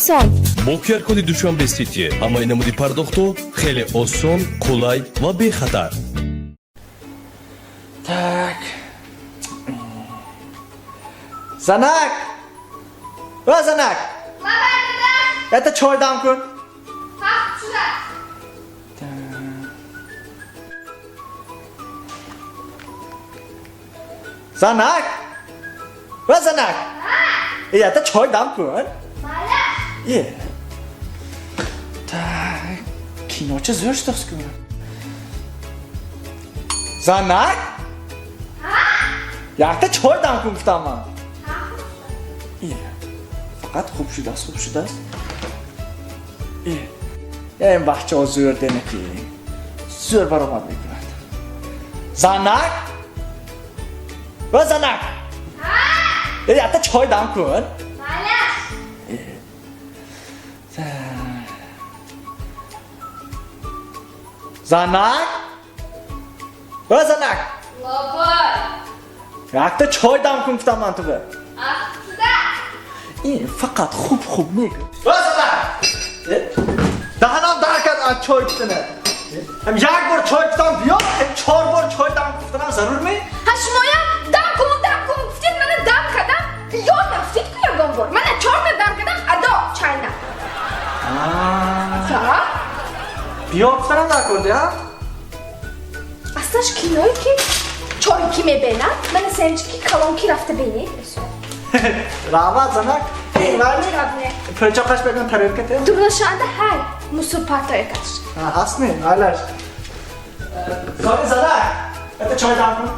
Осон. Бо QR-коди Душанбе Сити ҳамаи намуди пардохтҳо хеле осон, қулай ва бехатар. Так. Занак! О, занак! Это чой дам кун. Занак! О, занак! Это чой дам кун. Е. Так, киноча зӯр шудааст кун. Занак? Якта чой дам кун гуфтам ман. Е. Фақат хуб шудааст, хуб шудааст. Е. Ин бачаҳо зӯр денаки. Зӯр баромад мекунад. Занак? О, занак! Е, якта чой дам кун. Занак? О, занак! Якта чой дам кун гуфтам ман туга. Ин фақат хуб хуб мегӯ. О, занак! Даҳанам дар кард аз чой гуфтана. Ҳам як бор чой гуфтам биё, чор бор чой дам гуфтанам зарур ме? Ҳа, шумоям дам кун, дам кун гуфтед, мана дам кардам, биёр нагуфтед ку ягон бор. Мана чорта дам кардам, адо чайна. Ҳа? Биёр гуфтанам накарди, ҳа? Аслаш киное ки чой ки мебенад, мана семчики калон ки рафта бинед. Раҳмат, занак. Пӯчоқаш бегон тарелка те? Дурнашанда ҳай, мусор партоякаш. Ҳаст ми? Майлаш. Сони занак, это чой дам кун.